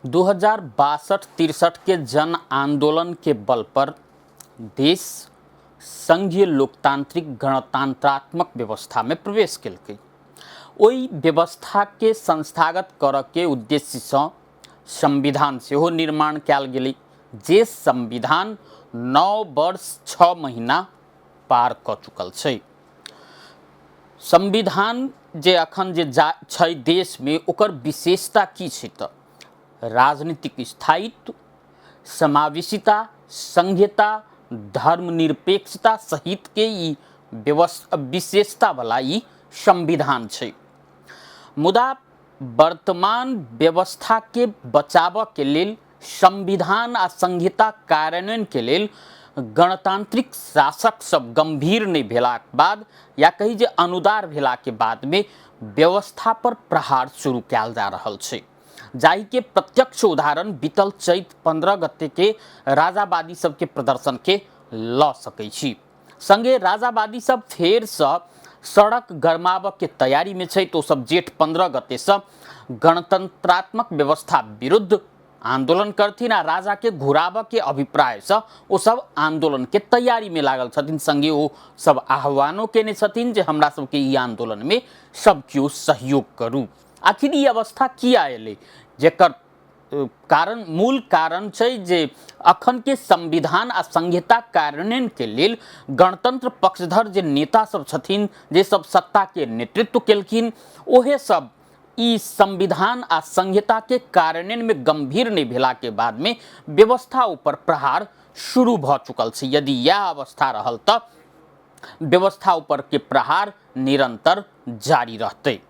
2062-63 के जन आंदोलन के बल पर देश संघीय लोकतांत्रिक गणतंत्रात्मक व्यवस्था में प्रवेश केलकै। ओहि व्यवस्था के संस्थागत करऽ के उद्देश्यसँ संविधान सेहो निर्माण कयल गेलै, जे संविधान 9 वर्ष 6 महीना पार कऽ चुकल छै। संविधान जे अखन जे जा छै देशमे, ओकर विशेषता की छै तऽ राजनीतिक स्थायित्व, समावेशिता, संघीयता, धर्मनिरपेक्षता सहितके ई व्यवस्था विशेषतावला ई संविधान छै। मुदा वर्तमान व्यवस्थाके बचाबऽके लेल, संविधान आ संहिता कार्यान्वयनके लेल गणतांत्रिक शासक सब गंभीर नहि भेलाक बाद, या कही जे अनुदार भेलाके बादमे व्यवस्था पर प्रहार शुरू कयल जा रहल छै, जाहिके प्रत्यक्ष उदाहरण बीतल चैत 15 गते के राजावादी सबके प्रदर्शन के लऽ सकै छी। संगे राजावादी सब फेरसँ सड़क गरमाबऽ के तैयारी में छै, तो सब जेठ 15 गते से गणतंत्रात्मक व्यवस्था विरुद्ध आंदोलन करथिन आ राजा के घुराबऽ के अभिप्राय से ओ सब आंदोलन के तैयारी में लागल छथिन। संगे ओ सब आह्वानो केने छथिन जे हमरा सबके ई आंदोलन में सब केओ सहयोग करू। आखिर ई अवस्था किया एलै, जेकर कारण मूल कारण छै जे अखन के संविधान आ संहिता कार्यान्वयन के लेल गणतंत्र पक्षधर जे नेता सब छथिन, जे सब सत्ता के नेतृत्व केलखिन, ओहे सब ई संविधान आ संहिता के कार्यान्वयन में गंभीर नहीं भेला के बाद में व्यवस्था ऊपर प्रहार शुरू भ चुकल छै। यदि यह अवस्था रहल तऽ व्यवस्था ऊपर के प्रहार निरंतर जारी रहतै।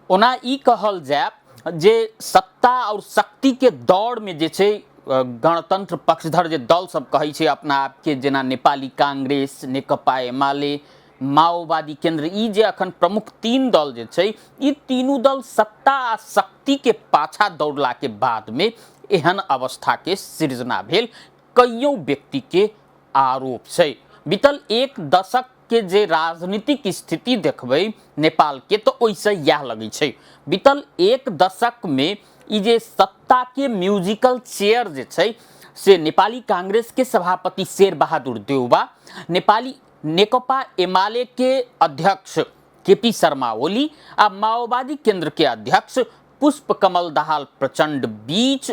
ओना ई कहल जाय जे सत्ता और शक्ति के दौड़ में जे छै गणतंत्र पक्षधर जे दल सब कहै छै अपना आपके, जेना नेपाली कांग्रेस, नेकपा एमाले, माओवादी केंद्र, ई जे अखन प्रमुख 3 दल जे छै, ई तीनू दल सत्ता आ शक्ति के पाछा दौड़ला के बाद में एहन अवस्था के सृजना भेल, कईयों व्यक्ति के आरोप छै। बीतल 1 दशक के जे राजनीतिक स्थिति देखबै नेपाल के तऽ ओहिसँ इएह लगै छै। बीतल 1 दशक में ई जे सत्ता के म्यूजिकल चेयर जे छै से नेपाली कांग्रेस के सभापति शेर बहादुर देउबा, नेपाली नेकपा एमाले के अध्यक्ष केपी शर्मा ओली आ माओवादी केंद्र के अध्यक्ष पुष्प कमल दाहाल प्रचंड बीच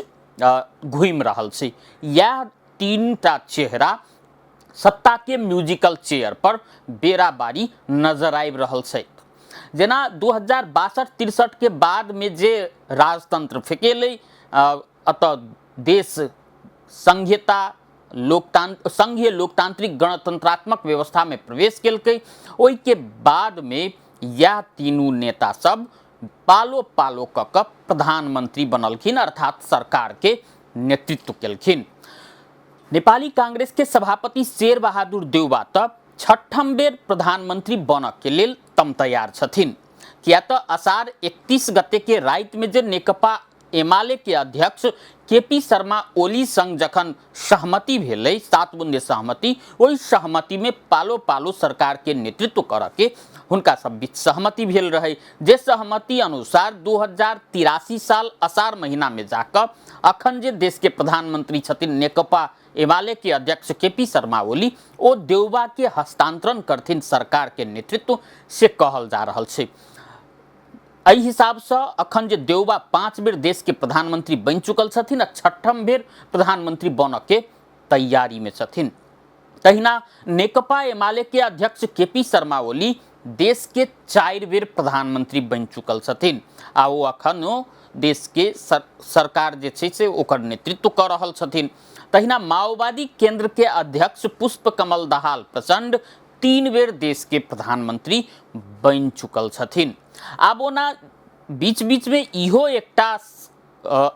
घूमि रहल छै। इएह 3टा चेहरा सत्ता के म्यूजिकल चेयर पर बेराबारी नजर आबि रहल छै। जेना 2062-63 के बाद में जे राजतंत्र फेकेलै, अतः देश संघीयता लोकतंत्र संघीय लोकतांत्रिक गणतंत्रात्मक व्यवस्था में प्रवेश केलकै, ओहि के बाद में यह तीनू नेता सब पालो पालो कऽ कऽ प्रधानमंत्री बनलखिन, अर्थात सरकार के नेतृत्व केलखिन। नेपाली कांग्रेस के सभापति शेर बहादुर देउबा तऽ 6ठम बेर प्रधानमंत्री बनऽ के लेल तम तैयार छथिन, किया तऽ अषाढ़ 31 गते के राति में जे नेकपा एमाले के अध्यक्ष केपी शर्मा ओली संग जखन सहमति भेलै, 7 बुंदे सहमति, ओहि सहमति में पालो पालो सरकार के नेतृत्व करऽ के हुनका सब बीच सहमति भेल रहे, जे सहमति अनुसार 2083 साल अषाढ़ महीना में जाकऽ अखन जे देश के प्रधानमंत्री छथिन नेकपा एमाले के अध्यक्ष केपी शर्मा ओली, ओ देउबा के हस्तांतरण करथिन सरकार के नेतृत्व, से कहल जा रहल छै। एहि हिसाबसँ अखन जे देउबा 5 बेर देश के प्रधानमंत्री बनि चुकल छथिन आ 6ठम बेर प्रधानमंत्री बनऽ के तैयारी में छथिन। तहिना नेकपा एमाले के अध्यक्ष केपी शर्मा ओली देश के 4 बेर प्रधानमंत्री बनि चुकल छथिन आ ओ अखनो देश के सरकार जे छै से ओकर नेतृत्व कऽ रहल छथिन। तहिना माओवादी केंद्र के अध्यक्ष पुष्प कमल दाहाल प्रचंड 3 बेर देश के प्रधानमंत्री बनि चुकल छथिन। आब ओना बीच बीच में इहो एकटा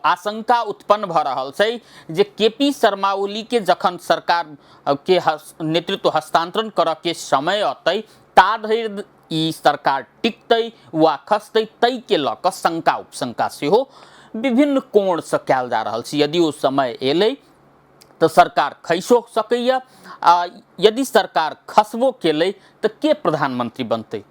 आशंका उत्पन्न भऽ रहल छै जे केपी शर्मा ओली के जखन सरकार के नेतृत्व हस्तांतरण करऽ के समय अतै ता धरि ई सरकार टिकतै वा खसतै, तै के लऽ कऽ शंका उपशंका सेहो विभिन्न कोणसँ कयल जा रहल छै। यदि ओ समय एलै तऽ सरकार खसिओ सकैए आ यदि सरकार खसबो केलै तऽ के प्रधानमंत्री बनतै?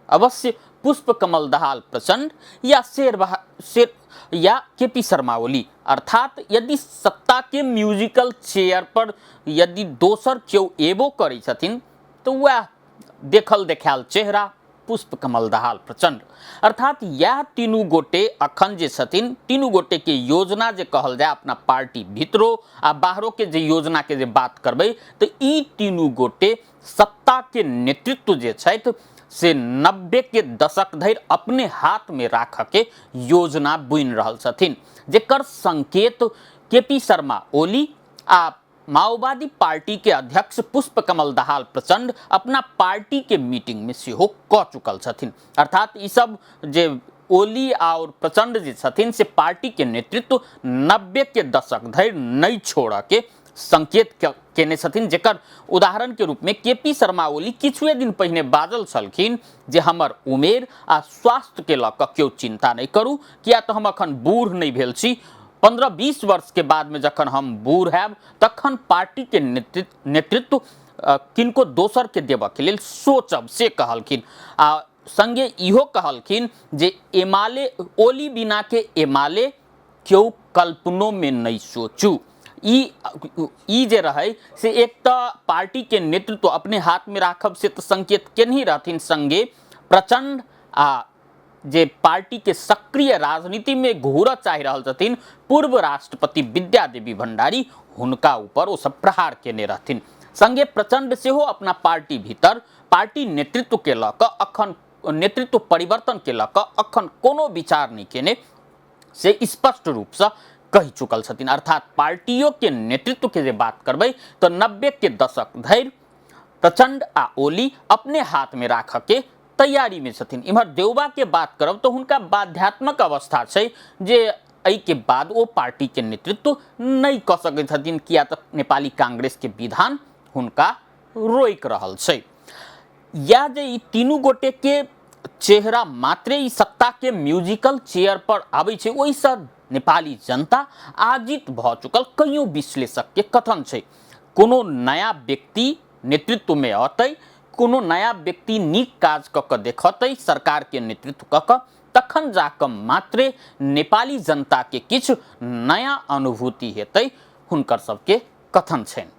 अवश्य पुष्प कमल दाहाल प्रचंड या शेर या के पी शर्मा ओली। अर्थात यदि सत्ता के म्यूजिकल चेयर पर यदि दोसर केओ एबो करै छथिन तऽ वएह देखल देखायल चेहरा पुष्प कमल दाहाल प्रचंड। अर्थात इएह तीनू गोटे अखन जे छथिन, तीनू गोटे के योजना जे कहल जाय अपना पार्टी भीतरो आ बाहरो के जे योजना के जे बात करबै तऽ ई तीनू गोटे सत्ता के नेतृत्व जे छथि से 90 के दशक धरि अपने हाथ में राखऽ के योजना बुनि रहल छथिन, जेकर संकेत के पी शर्मा ओली आ माओवादी पार्टी के अध्यक्ष पुष्प कमल दाहाल प्रचंड अपना पार्टी के मीटिंग में सेहो कऽ चुकल छथिन। अर्थात ई सब जे ओली और प्रचंड जे छथिन से पार्टी के नेतृत्व 90 के दशक धरि नहि छोड़ऽ के संकेत केने छथिन, जेकर उदाहरण के रूप में के पी शर्मा ओली किछुए दिन पहिने बाजल छलखिन जे हमर उमेर आ स्वास्थ्य के लऽ कऽ केओ चिंता नहि करू, किया तऽ हम अखन बूढ़ नहि भेल छी। 15-20 वर्ष के बाद में जखन हम बूढ़ हैब तखन पार्टी के नेतृत्व किनको दोसर के देबऽ के लेल सोचब, से कहलखिन। आ संगे इहो कहलखिन जे एमाले ओली बिना के एमाले केओ कल्पनो में नहि सोचू। ई जे रहै से एक तऽ पार्टी के नेतृत्व अपने हाथ में राखब से तऽ संकेत केनही रहथिन, संगे प्रचंड आ जे पार्टी के सक्रिय राजनीति में घूरऽ चाहि रहल छथिन पूर्व राष्ट्रपति विद्या देवी भंडारी, हुनका ऊपर ओ सब प्रहार केने रहथिन। संगे प्रचंड सेहो अपना पार्टी भीतर पार्टी नेतृत्व के लऽ कऽ अखन नेतृत्व परिवर्तन के लऽ कऽ अखन कोनो विचार नहि केने से स्पष्ट रूपसँ कहि चुकल छथिन। अर्थात पार्टियों के नेतृत्व के जे बात करबै तऽ 90 के दशक धरि प्रचंड आ ओली अपने हाथ में राखऽ के तैयारी में छथिन। इम्हर देउबा के बात करब तऽ हुनका बाध्यात्मक अवस्था छै जे एहि के बाद ओ पार्टी के नेतृत्व नहि कऽ सकै छथिन, किया तऽ नेपाली कांग्रेस के विधान हुनका रोकि रहल छै। या जे ई तीनू गोटे के चेहरा मात्रे ई सत्ता के म्यूजिकल चेयर पर आबै छै, ओहिसँ नेपाली जनता आजित भऽ चुकल कईयो विश्लेषक के कथन छै। कोनो नया व्यक्ति नेतृत्व में अतै, कोनो नया व्यक्ति नीक काज कऽ कऽ देखतै सरकार के नेतृत्व कऽ कऽ, तखन जाकऽ मात्रे नेपाली जनता के किछु नया अनुभूति हेतै, हुनकर सबके कथन छनि।